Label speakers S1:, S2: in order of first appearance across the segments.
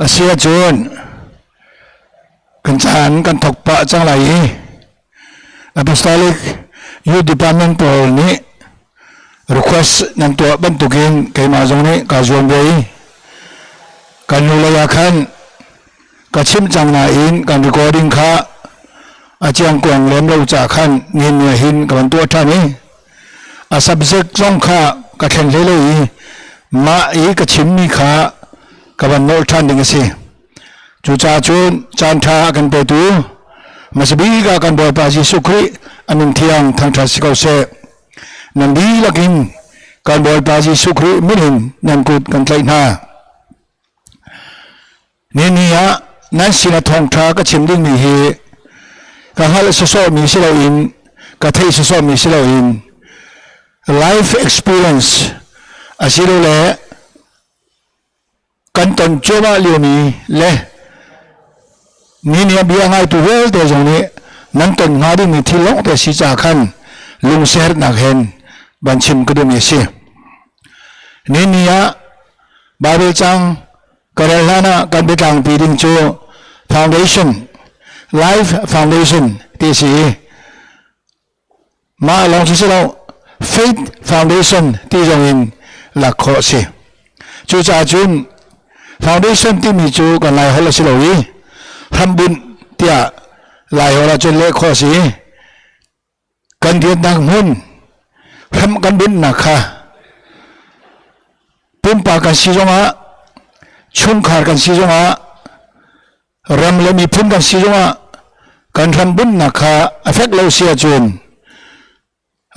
S1: A si ahcun kan caan kan thawk pah cang lai i Apostolic Youth Department pawl nih request nan tuah bantukin keimah zong nih kaa zuam ve i kan nu lei ah khan ka chimh cang nain kan recording kha a ciangkuang lem lo ca khan nihin ni ah hin ka van tuah ṭhan i a subject zong kha ka thlen hlei lo i mah i ka chimmi kha ka van nolh ṭhan ding a si. Cucaah cun caan ṭha a kan petu hmasabik ah kan Bawipa Jesuh Khrih a min thiang thangṭhat si ko seh. Nan dihlak in kan Bawipa Jesuh Khrih min in nan kut kan tlaih hna. Nini ah nan sinah thawngṭha ka chim dingmi hi ka hngalh sawsawhmi si loin ka theih sawsawhmi si loin life experience asilole kan ton cuahmah liomi le ni nih bia ngaitu vialte zong nih nan ton hnga dingmi thil lawngte si caah khan lungsiaherhnak hen van chim ka duhmi a si. Nini ah Bible cang ka rel hlan ah kan biatlangpi ding cu foundation, life foundation ti a si i mah lawng cu si lo faith foundation ti zong in lak khawh a si. Cucaah cun foundation timi cu kan Lai holh a si lo i hrambunh tiah Lai holh ah cun leh khawh a si i kan riannak hmun hram kan bunhnak kha pumpak kan si zongah chungkhar kan si zongah ram le miphun kan si zongah kan hram bunhnak kha a fek lo si ahcun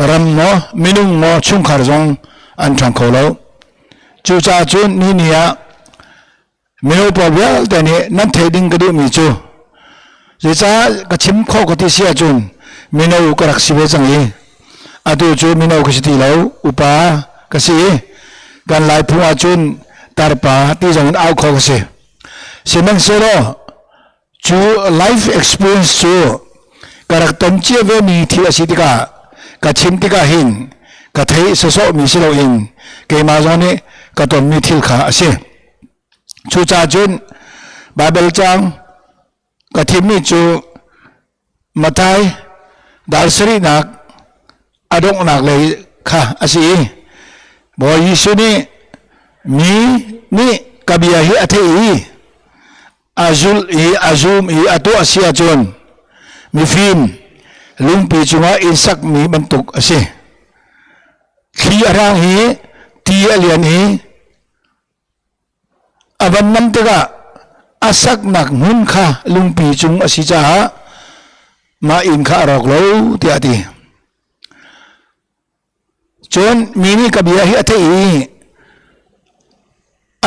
S1: ram maw minung maw chungkhar zong an ṭhang kho lo. Cucaah cun ni ni ah mino pawl vialte nih nan theih ding ka duhmi cu zeicah ka chim khawh ka ti si ahcun mino ka rak si ve cang i atu cu mino ka si ti lo, upa ka si i kan Lai phung ahcun tarpa ti zong in au kho ka si. Sihmanhsehlaw cu life experience cu ka rak ton cia vemi thil a si tikah ka chim tikah hin ka theih sawsawhmi si loin keimah zong nih ka tonmi thil kha a si. Cucaah cun Baibal caang ka thimmi cu Matthai dal sarihnak a donghnak lei kha a si i Bawi Jesuh nih mi nih ka bia hi a theih i a zulh i a zum i a tuah si ahcun mifim lungpi cungah inn sakmi bantuk a si. Thli a hrang i ti a lian i A van nam tikah a saknak hmun kha lungpi cung a si caah mah inn kha a rawk lo tiah a ti. Cun mi nih ka bia hi a theih i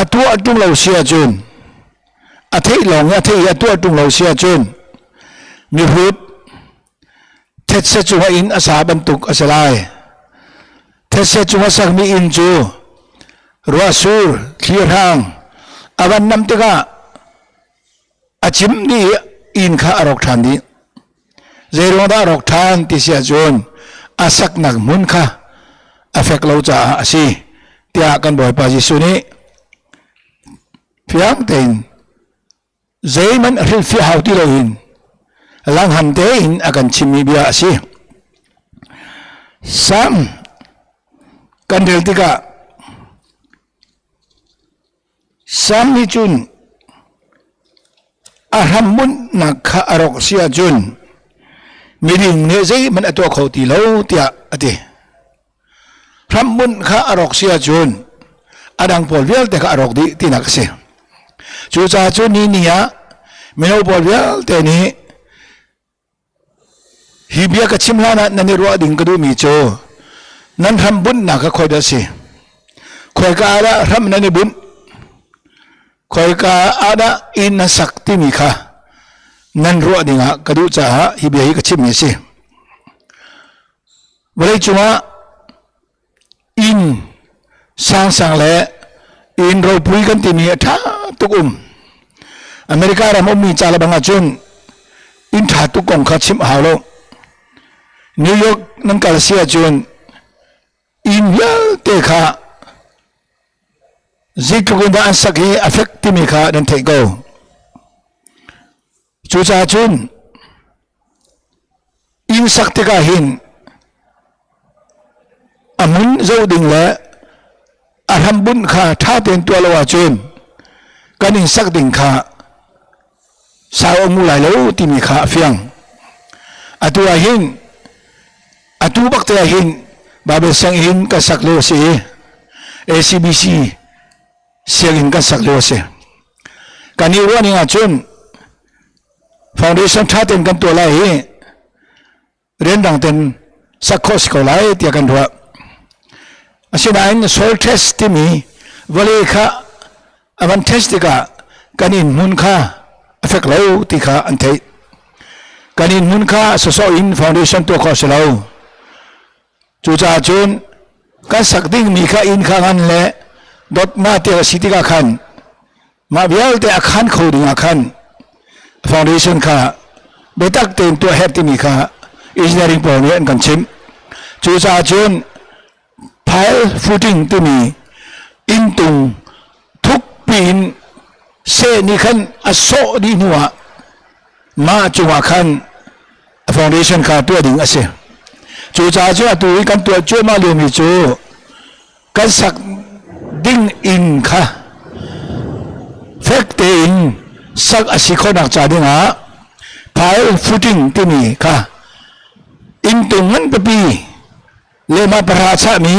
S1: a tuah ṭung lo si ahcun a theih lawng i a theih i a tuah ṭung lo si ahcun mihrut thetse cungah inn a sa bantuk a si lai. Thetse cungah sakmi inn cu ruahsur, thli hrang a van nam tikah a cim dih i inn kha a rawk ṭhan dih. Zeiruang dah a rawk ṭhan ti si ahcun a saknak hmun kha a fek lo caah a si tiah kan Bawipa Jesuh nih fiang tein zeihmanh hrilhfiah hau ti loin langham tein a kan chimmi bia a si. Sam kan rel tikah Sam nih cun a hrammunhnak kha a rawk si ahcun miding nih zeihmanh a tuah kho ti lo tiah a ti. Hrambunh kha a rawk si ahcun a dang pawl vialte kha a rawk dih tinak a si. Cucaah cu ni ni ah mino pawl vialte nih hi bia ka chim hlan ah nan i ruah ding ka duhmi cu nan hrambunhnak kha khoi dah a si? Khoika ah dah hram nan i bunh? Khoika ah dah inn nan sak timi kha nan ruah ding ah ka duh caah hi bia hi ka chimmi a si. Vawleicung ah inn sangsang le inn ropui kan timi a ṭha tuk um. America ram ummi ca le bang ahcun inn ṭha tuk kong kha chimh a hau lo. New York nan kal si ahcun inn vialte kha. Zeitluk in dah an sak hi a fek timi kha nan theih ko. Cucaah cun inn sak tikah hin a hmun zoh ding le a hrambunh kha ṭha tein tuah lo ahcun kan inn sak ding kha sau a ngu lai lo timi kha a fiang. Atu ah hin atu bak te ah hin Babel sianginn kan sak lio a si i ACBC sianginn kan sak lio a si. Kan i ruah ning ahcun foundation ṭha tein kan tuah lai i rianrang ten sak khawh si ko lai tiah kan ruah. Asinain soil test timi vawlei kha a van test tikah kan inn hmun kha a fek lo ti kha an theih. Kan inn hmun kha sawsawh in foundation tuah khawh si lo. Cucaah cun kan sak dingmi kha inn kha ngan le dotma te a si tikah khan mah vialte a khan kho ding ah khan foundation kha biatak tein tuah herh timi kha engineering pawl nih an kan chimh. Cucaah cun pile footing timi inntung thuk piin seh nih khan a sawh dih hnu ah mah cungah khan a foundation kha tuah ding a si. Cucaah cu atu i kan tuah cuahmah liomi cu kan sak ding inn kha fek tein sak a si khawhnak ca dingah pile footing timi kha inntung ngan pipi lehmah pahra chahmi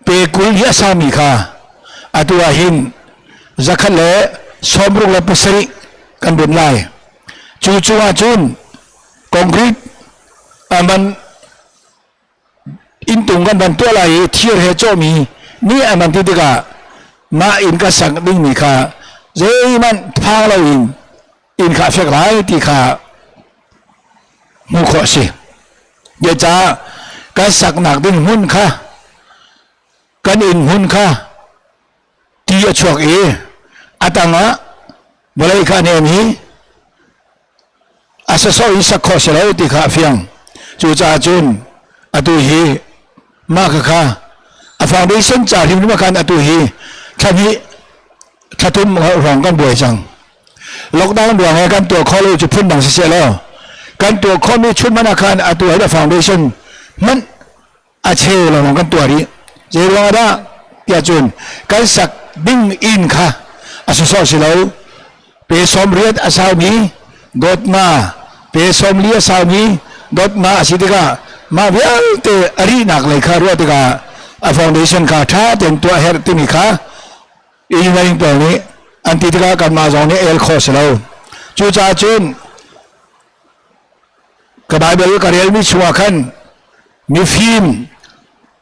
S1: pe 20 hi a sami kha atu ah hin 167 kan bun lai. Cu cungah cun concrete aman inntung kan van tuah lai i thir he cawhmi nih an van ti tikah mah inn ka sak dingmi kha zeihmanh phang loin inn kha a fek lai ti kha hmuh khawh a si. Zeicah kan saknak ding hmun kha kan inn hmun kha ti a chuak i a tangah vawlei kha a nem i a sasawh in sak khawh si lo ti kha a fiang. Cucaah cun atu hi mah khakha a foundation ca hrimhrim ah khan atu hi thla hnih thla thum hrawng kan buai cang. Lockdown ruang he kan tuah khawh lo cu phun dang siseh law kan tuah khawhmi chun hmanh ah khan atu hi foundation hmanh a cheu lawng kan tuah rih. Zei ruang ah dah tiah cun kan sak ding inn kha a sawsawh si lo. Pe 80 a saumi dawtna pe 40 a saumi dawtna a si tikah mah vialte a rihnak lei kha ruah tikah a foundation kha ṭha tein tuah herh timi kha engineering pawl nih an ti tikah kanmah zong nih el khawh si lo. Cucaah cun Ka Baibal ka relmi chungah khan mifim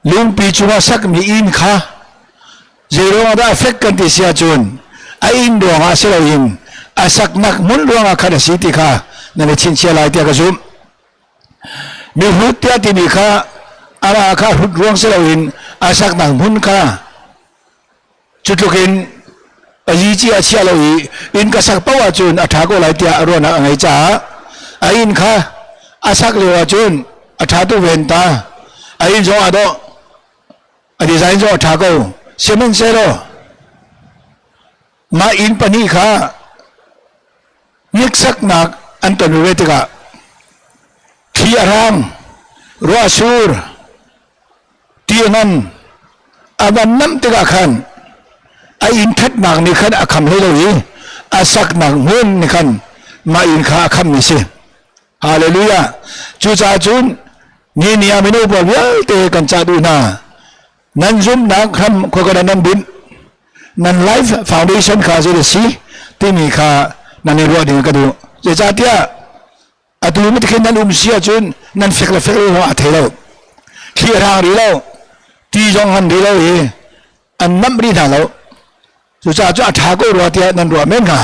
S1: lungpi cungah sakmi inn kha zeiruangah dah a fek kan ti si ahcun a inn ruangah si loin a saknak hmun ruangah khan a si ti kha nan i chinchiah lai tiah ka zumh. Mihrut tiah timi kha amah kha hrut ruang si loin a saknak hmun kha Cu tluk in a yici a chia lo i inn ka sak paoh ahcun a ṭha ko lai tiah ruahnak a ngei caah a inn kha a sak lio ahcun a ṭha tuk ven ta. A inn zong aa dawh. A design zong a ṭha ko. Sihmanhsehlaw mah inn pahnih kha hniksaknak an ton ve tikah thli a hrang, ruah a sur, ti a ngan a van namh tikah khan a inn ṭhatnak nih khan a kham hlei lo i a saknak hmun nih khan mah inn kha a khammi si. Hallelujah. Cucaah cun ni ni ah mino pawl vialte kan cah duh hna. Nan zumhnak hram khuakana nan bunh. Nan life foundation kha zei a si timi kha nan i ruah ding ka duh. Zeicahtiah atu mi khin nan um si ahcun nan fek le fek lo a thei lo thli a hrang rih lo ti zong han rih lo i an namh rih hna lo cucaah cu a ṭha ko rua tiah nan ruah men hnga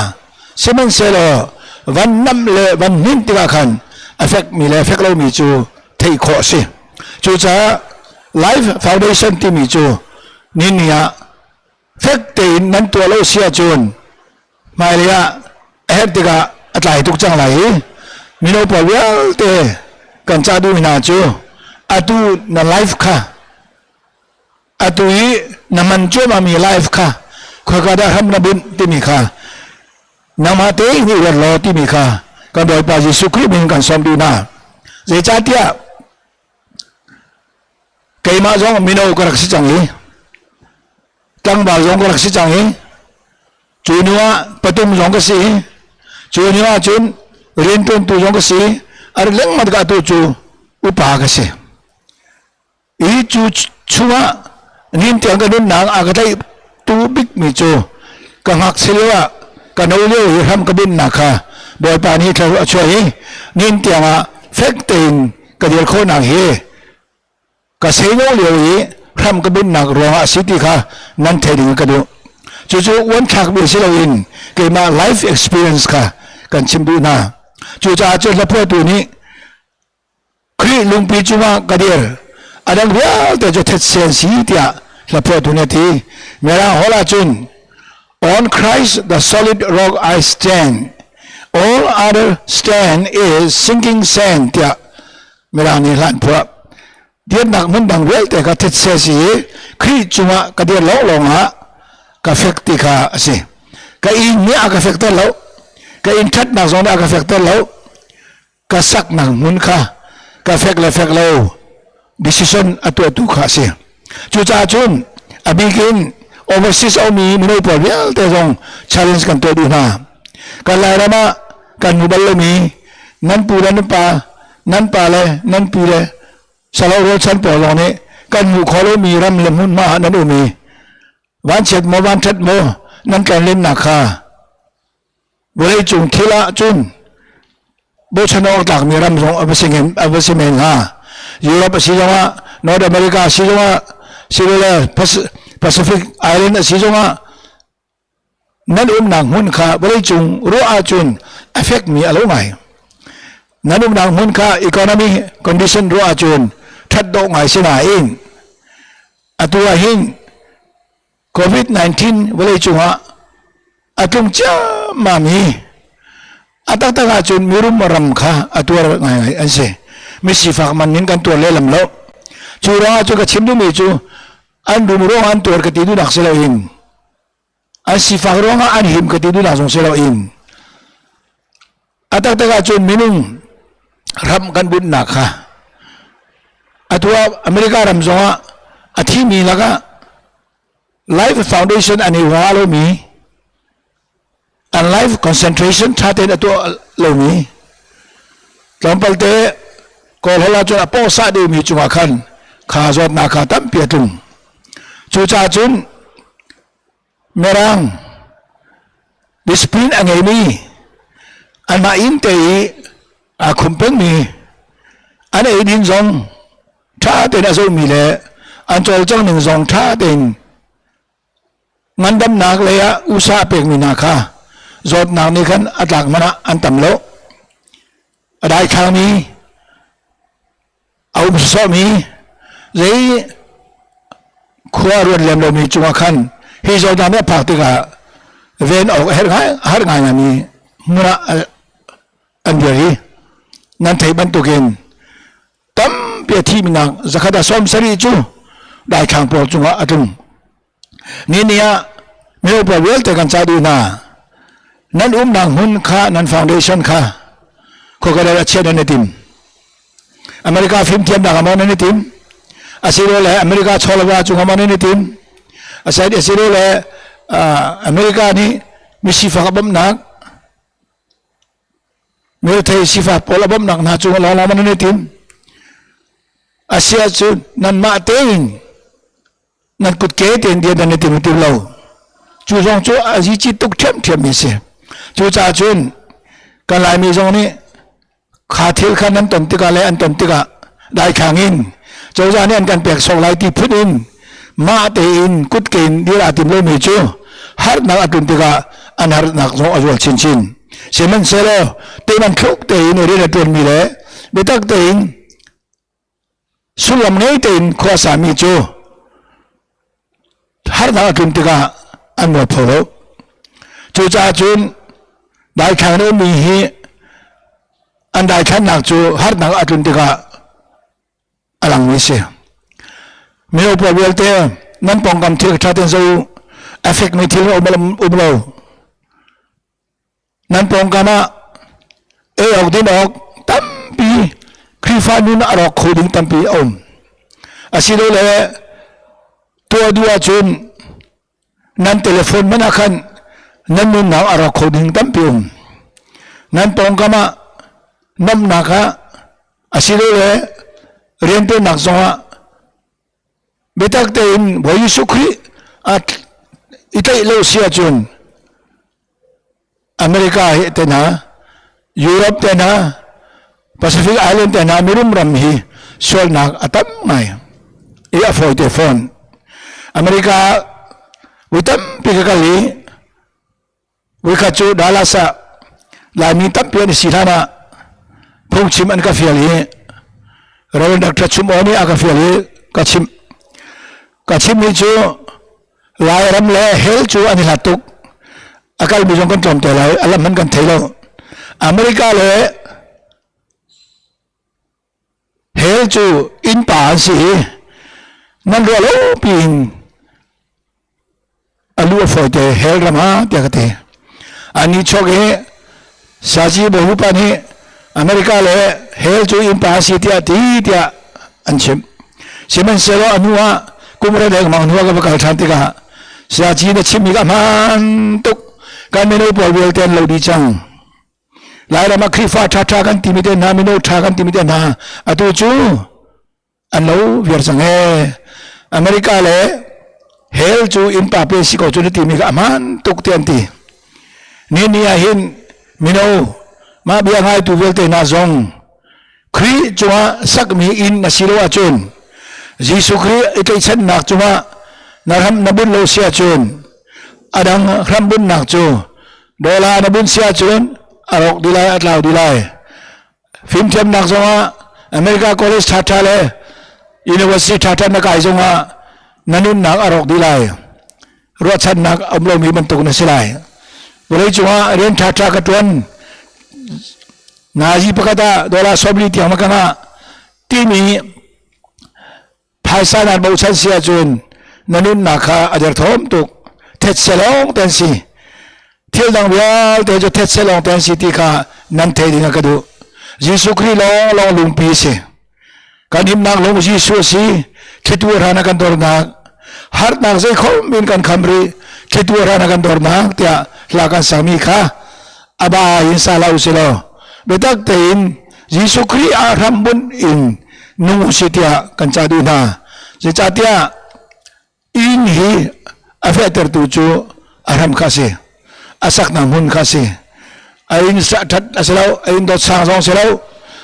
S1: sihmanhsehlaw van namh le van hnin tikah khan a fekmi le fek lomi cu theih khawh a si. Cucaah Life Foundation timi cu ni ah fek tein nan tuah lo si ahcun hmailei ah a herh tikah a tlai tuk cang lai i mino pawl vialte kan cah duhmi hna cu atu na life kha atu i Na man cuahmahmi life kha khoika dah hram na bunh timi kha nangmah tein i ruat law timi kha kan Bawipa Jesuh Khrih min kan sawm duh hna. Zeicahtiah keimah zong mino ka rak si cang i tlangval zong ka rak si cang i cu hnu ah patung zong ka si i cu hnu ah cun rianṭuantu zong ka si i a lengmang ka tu cu upa ka si. I cu chungah nin tiang ka nunnak a ka tlaih tu bikmi cu ka ngakchia lio ah ka no lio i hram ka bunhnak kha Bawipa nih thla a chuah i nin tiang ah fek tein ka dir khawhnak hi ka seino lio i hram ka bunhnak ruangah a si ti kha nan theih ding ka duh. Cucu uanthlakmi si loin keimah life experience kha kan chim duh hna. Cucaah cu hlaphuahtu nih Khrih lungpi cungah ka dir. A dang vialte cu thetse an si tiah hlaphuahtu nih a ti. Mirang holh ahcun On Christ the solid rock I stand. All other stand is sinking sand tiah Mirang nih hlan phuah. Dirnak hmun dang vialte kha thetse si i Khrih cungah ka dir lawnglawng ah ka fek ti kha a si. Ka inn nih a ka fekter lo. Ka inn ṭhatnak zong nih a ka fekter lo. Ka saknak hmun kha ka fek le fek lo decision a tuahtu kha a si. Cucaah cun a bik in overseas a ummi mino pawl vialte zong challenge kan tuah duh hna. Kan Lairam ah kan hmu bal lomi nan pu le nan pa, nan pa le nan pi le salo rualchan pawl zong nih kan hmuh khawh lomi ram le hmunhma ah nan um i vanchiat maw vanṭhat maw nan tlonlennak kha Vawleicung thil ah cun bochan awk tlakmi ram zong a va si a va si men hnga. Europe a si zongah, North America a si zongah, silole Pacific Island a si zongah nan umnak hmun kha vawleicung ruah ahcun a fekmi a lo ngai. Nan umnak hmun kha economy condition ruah ahcun ṭhat dawh ngai si nain atu ah hin COVID-19 vawleicung ah a tlung ciammam hi a taktak ahcun mirum ram kha a tuar ngaingai an si. Misifak man in kan tuar lehlam lo. Cu ruangah cu ka chim duhmi cu an rum ruangah an tuar ka ti duhnak si loin an sifak ruangah an him ka ti duhnak zong si loin a taktak ahcun minung ram kan bunhnak kha atu ah America ram zongah a thimi lakah Life Foundation an i hua lomi an life concentration ṭha tein a tuah lomi tlawmpal te Kawl holh ahcun a pawsah deuhmi cungah khan kha zawtnak kha tampi a tlung. Cucaah cun Mirang discipline a ngeimi anmah inn te i aa khum pengmi an eidin zong ṭha tein a zohmi le an cawlcang ning zong ṭha tein ngandamnak lei ah usa a pekmi hna kha zawtnak nih khan a tlak hmanh ah an tam lo. A daithlangmi a um sawsawhmi zei khua ruat lem lomi cungah khan hi zawtnak nih a phak tikah ven awk a herh ngai a har ngaingaimi hmun ah an dir i nan theih bantukin tampi a thimi nak zakhat ah 70 cu daithlang pawl cungah a tlung. Ni ni ah mino pawl vialte kan cah duh hna. Nan umnak hmun kha nan foundation kha khuakadal a chiat nan i tim. America fimthiamnak ah maw nan i tim? Asilole America chawlava cungah maw nan i tim? Asilole America nih misifak a bawmhnak mirethei sifak pawl a bawmhnak hna cungah lawnglawng maw nan i tim? Asiah cun nanmah tein nan kutke tein dir nan i tim ti lo. Cu zong cu a zici tuk ṭhiamṭhiammi a si. Cucaah cun kan Laimi zong nih kha thil kha nan ton tikah le an ton tikah daithlang in cozah nih an kan pek sawk lai ti phun in mah tein kutke in dir aa tim lomi cu harnak a tlun tikah an harnak zong a zual chinchin. Sihmanhsehlaw teman thluk tein rian a ṭuanmi le biatak tein sullam ngei tein khua sami cu harnak a tlun tikah an mualpho lo. Cucaah cun daithlang in ummi hi an daithlannak cu harnak a tlun tikah a langmi si. Mino pawl vialte Nan pawngkam thil ṭha tein zoh u. A fekmi thil um um lo. Nan pawngkam ah ei awk din awk tampi Khrihfa nun a rawk kho ding tampi a um. Asilole tuah duh ahcun nan telephone hmanh ah khan nan nunnak a rawk kho ding tampi um. Nan pawngkam ah nomhnak ah asilole rianṭuannak zongah biatak tein Bawi Jesuh Khrih i tlaih lo si ahcun America hi te hna, Europe te hna, Pacific Island te hna mirum ram hi sualnak a tam ngai i a fawi te fawn. America voi tampi ka kal i Voikhat cu Dallas ah Laimi tampi an i si hlan ah phungchim an ka fial i Reverend Dr. Chum Aw nih a ka fial i ka chimh. Ka chimmi cu Lairam le hell cu an i hlat tuk. A kalmi zong kan tlawm te lai, a lam hmanh kan thei lo. America le Hell cu innpa an si i nan ruah lo piin a lu a fawite hell ram ah tiah ka ti. An i chok i Saji Bahupa nih America le hell cu innpa an si tiah ti tiah an chimh. Sihmanhsehlaw a hnu ah kum re lengmang hnu ah ka va kal ṭhan tikah Saji na chimmi ka hmaan tuk kan mino pawl vialte an lo dih cang. Lairam ah Khrihfa ṭhaṭha kan timi te hna mino ṭha kan timi te hna atu cu an lo viar cang ee. America le hell cu innpa pe si ko cu na timi kha a hmaan tuk ti an ti. Ni ni ah hin mino mah bia ngaitu vialte hna zong Khrih cungah sakmi inn na si lo ahcun Jesuh Khrih i tlaihchannak cungah na hram na bunh lo si ahcun a dang hram bunhnak cu dollar na bunh si ahcun a rawk dih lai a tlau dih lai. Fimthiamnak zongah America college ṭhaṭha le university ṭhaṭha na kai zongah na nunnak a rawk dih lai. Ruahchannak a um lomi bantuk na si lai. Vawlei cungah rian ṭhaṭha ka ṭuan Nazi pakhat ah dollar 40 tiang ma ka ngah timi phaisa naan bochan si ahcun na nunnak kha a derthawm tuk thetse lawng ten si thil dang vialte cu thetse lawng ten si ti kha nan thei ding a ka duh Jesuh Khrih lawng lawng lungpi si kan himnak lung Jesuh a si thlitu hran a kan dornak harnak zei khom in kan kham rih thlitu hran a kan dornak tiah hla kan sakmi kha aba in sa la usih law biatak tein Jesuh Khrih ah hrambunh in nung usih tiah kan cah duh hna zeicahtiah inn hi a fehtertu cu a hram kha a si a saknak hmun kha a si a inn ṭhat a si lo a inn dot sang zong si lo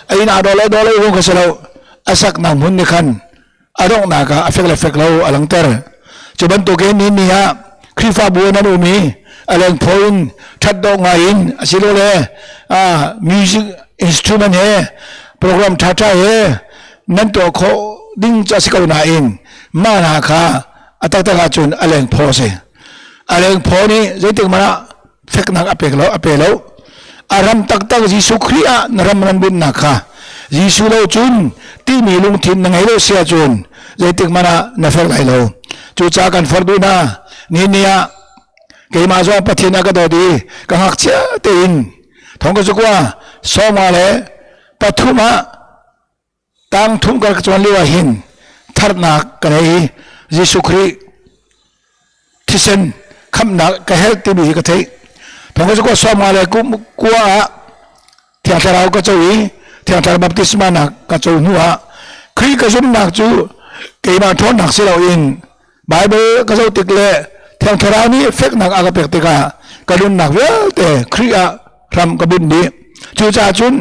S1: a inn aa daw lo daw lo zong kha si lo a saknak hmun nih khan a donghnak ah a fek le fek lo a langhter cu bantukin ni ni ah Khrihfabu nan um i a lengphaw in ṭhat dawh ngai in asilole music instrument he program ṭhaṭha he nan tuah khawh ding cu a si ko nain mah hna kha a taktak ahcun a lengphaw a si a lengphaw nih zeitik hmanh ah feknak a pek lo a pe lo a ram taktak Jesuh Khrih ah na ram nan bunhnak kha Jesuh lo cun timi lungthin na ngei lo si ahcun zeitik hmanh ah na fel lai lo cucaah kan forh duh hna ni ni ah keimah zong Pathian a ka dawt i ka ngakchia tein thong ka cukua sawma le pathum ah tang thum ka chuan lio ah hin tharnak ka nei i Jesuh Khrih thisen khamhnak ka herh timi hi ka theih thong ka cukua sawma le kum kua ah Thiang Thlarau ka co i Thiang Thlarau baptisma nak ka co hnu ah Khrih ka zumhnak cu keimah ṭhawnnak si loin Bible ka zoh tik le Thiang Thlarau nih feknak a ka pek tikah ka nunnak vialte Khrih ah hram ka bunh dih. Cucaah cun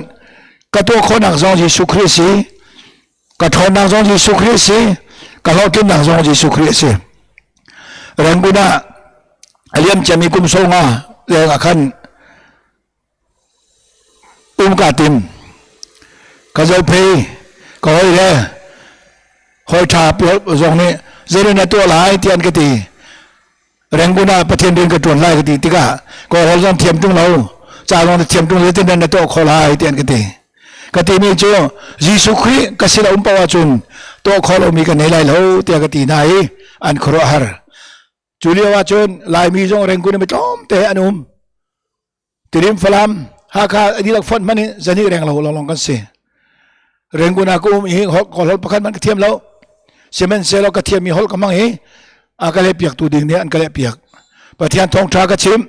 S1: ka tuah khawhnak zong Jesuh Khrih a si. Ka ṭhawnnak zong Jesuh Khrih a si. Ka hlawhtlinnak zong Jesuh Khrih a si. Rangoon ah a liam ciami kum so nga leng ah khan um kaa tim. Ka zophei, ka hawi le hawi ṭha zong nih zeirin na tuah lai ti an ka ti. Rangoon ah Pathian rian ka ṭuan lai ka ti tikah Kawlhawl zong thiam ṭung lo, ca zong na thiam ṭung lo, zeitin na tuah khawh lai ti an ka ti. Ka timi cu Jesuh Khrih ka sin a um paoh ahcun tuah khawh lomi ka nei lai lo tiah ka ti hna i An khuaruahhar. Cu lio ah cun Laimi zong Rangoon in mi tlawmte an um. Tirim Falam Hakha a dihlak fonh hmanh in zani reng lo lawnglawng kan si. Rangoon ah ka um i holh kawl holh pakhat hmanh ka thiam lo. Sihmanhsehlaw ka thiammi holh ka hmang i a ka lehpiaktu ding nih an ka lehpiak. Pathian thawngṭha ka chim.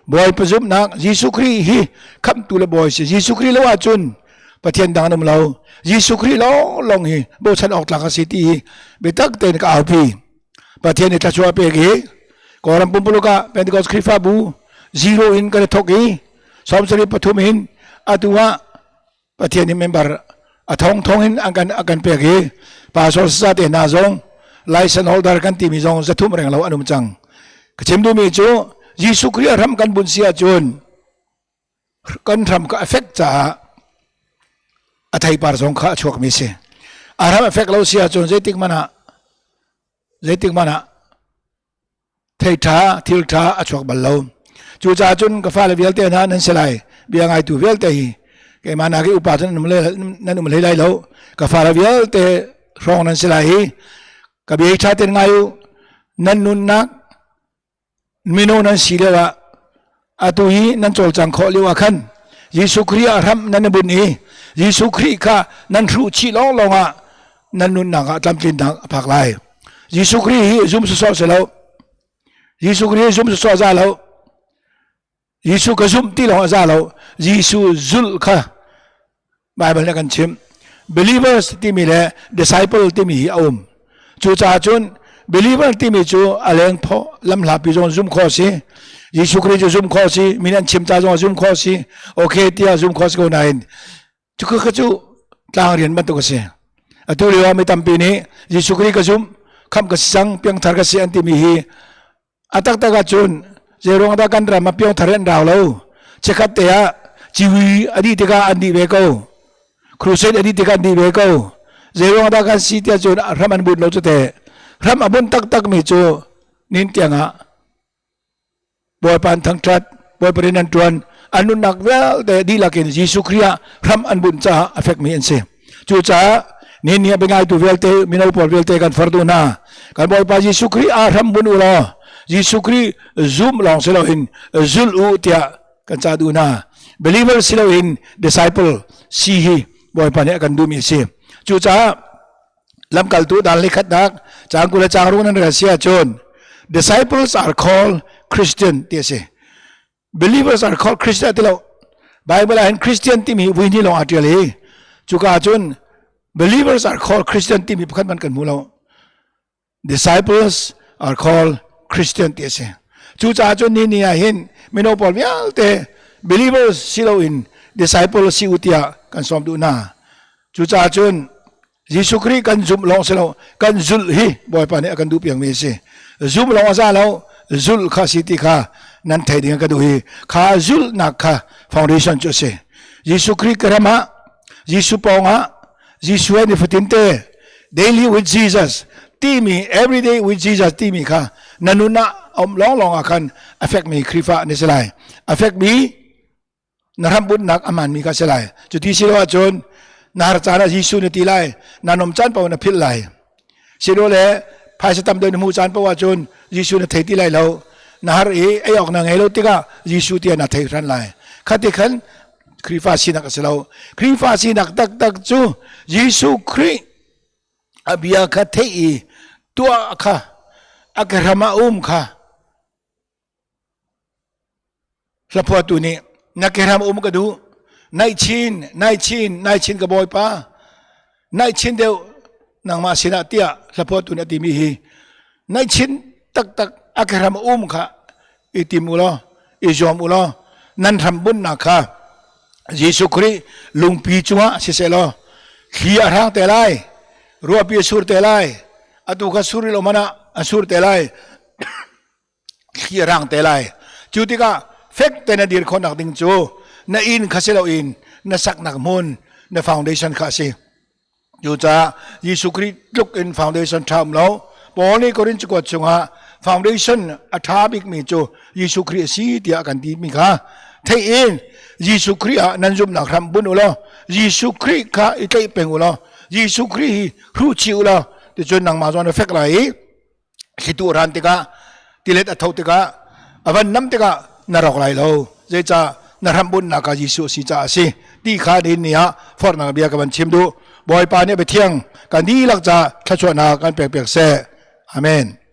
S1: Bawipa zumhnak Jesuh Khrih hi khamhtu le bawi si. Jesuh Khrih lo ahcun Pathian dang an um lo. Jesuh Khrih lawnglawng hi bochan awk tlak a si ti hi biatak tein ka aupi. Pathian nih thluachuah a pek i Kawlram pumpuluk ah Pentecost Khrihfabu zero in kan i thawk i 73 in atu ah Pathian nih member a thongthong in an kan a kan pek i pastor sasa te hna zong license holder kan timi zong 300 reng lo an um cang. Ka chim duhmi cu Jesuh Khrih a hram kan bunh si ahcun kan hram kha a fek caah a theipar zong kha a chuakmi si. A hram a fek lo si ahcun zeitik hmanh ah zeitik hmanh ah thei ṭha thil ṭha a chuak bal lo. Cucaah cun ka fale vialte hna nan si lai bia ngaitu vialte hi keimah nak i upa cun nan um hlei lai lo. Ka fale vialte hrawng nan si lai hi ka bia hi ṭha tein ngai u. Nan nunnak mino nan si lio ah atu hi nan cawlcang khawh lio ah khan Jesuh Khrih ah hram nan i bunh i Jesuh Khrih kha nan hruh chih lawnglawng ah nan nunnak ah tlamtlinnak a phak lai. Jesuh Khrih hi zum sawsawh si lo. Jesuh Khrih hi zum sawsawh za lo. Jesuh ka zumh ti lawng a za lo. Jesuh zulh kha Bible nih a kan chimh. Believers timi le disciple timi hi a um. Cucaah cun believer timi cu a leng phaw lamhlapi zong zum khawh a si. Jesuh Khrih cu zum khawh a si. Min an chim ca zong zum khawh a si. Okay tiah zum khawh a si ko nain cu kha cu tlang rian bantuk a si. Atu lio ah mi tampi nih Jesuh Khrih ka zumh, khamh ka si cang, piangthar ka si an timi hi A taktak ahcun zeiruang dah kan ram ah piangthar an rau lo? Chikkhat te ah ciwi a dih tikah an dih ve ko. Crusade a dih tikah an dih ve ko. Zeiruang dah kan si tiah cun hram an bunh lo cu teh. Hram a bunh taktakmi cu nin tiang ah Bawipa an thangṭhat, Bawipa rian an ṭuan, an nunnak vialte dihlak in Jesuh Khrih ah hram an bunh caah a fekmi an si. Cucaah nihin ni a biangaitu vialte mino pawl vialte kan forh duh hna. Kan Bawipa Jesuh Khrih aa hram bun u law Jesuh Khrih zum lawng si loin zulh u tiah kan cah duh hna. Believer si loin disciple si hi Bawipa nih a kan duhmi a si. Cucaah lamkaltu dal ni khatnak caang 20 le caang 6 nan rel si ahcun disciples are called Christian ti a si. Believers are called Christian ti lo. Bible ah hin Christian timi vui ni lawng aa tial i cuka cun believers are called Christian timi pakhat man kan hmu lo. Disciples are called Christian ti a si. Cucaah cun ni ni ah hin mino pawl vialte believers si loin disciple si u tiah kan sawm duh hna. Cucaah cun Jesuh Khrih kan zumh lawng si lo kan zulh hi Bawipa nih a kan duh piakmi a si. Zumh lawng a za lo zulh kha si ti kha nan thei ding ka duh hi kha zulhnak kha foundation cu a si. Jesuh Khrih ka ram ah Jesuh pawng ah Jesuh he nifatin te daily with Jesus timi everyday with Jesus timi kha na nun ah um lawng lawng ah khan a fekmi Khrihfa na si lai. A fekmi na hrambunh-nak a hmaanmi kha a si lai. Cuti si lo ahcun na har caan ah Jesuh na ti lai, na nom caan paoh na philh lai. Silole phaisa tam deuh na hmuh caan paoh ahcun Jesuh na thei ti lai lo. Na har i ei awk na ngei lo tikah Jesuh tiah na thei hran lai. Khati khan Khrihfa sinak a si lo. Khrihfa sinak taktak cu Jesuh Khrih a bia kha theih i tuah kha a ka hram ah um kha Hlaphuahtu nih na kehram um ka duh. Naih chin, naih chin, naih chin ka bawipa. Naih chin deuh nangmah sinah tiah hlaphuahtu nih a timi hi naih chin taktak a kehram um kha i tim u law i zuam u law nan hram bunnak kha Jesuh Khrih lungpi cungah siseh law thli a hrang te lai ruahpi a sur te lai atu kha sur lo man ah a sur te lai thli a rang te lai. Cu tikah fek te na dir khawhnak ding cu na inn kha si loin na saknak hmun na foundation kha a si. Cucaah Jesuh Khrih tluk in foundation ṭha um lo. Paul nih Korin cakuat chungah foundation a ṭha bikmi cu Jesuh Khrih a si tiah a kan timi kha theih in Jesuh Khrih ah nan zumhnak hram bunh u law Jesuh Khrih kha i tlaih peng u law Jesuh Khrih hi hruh chih u law ticun nangmah zawn na fek lai i. Thlitu a ran tikah tilet a tho tikah a van nam tikah na rawk lai lo. Zeicah na hrambunnak ah Jesuh a si caah a si. Ti kha nihin ni ah forhnak bia ka van chim duh. Bawipa nih biathiang kan dihlak ca thluachuahnak kan pek piak seh. Amen.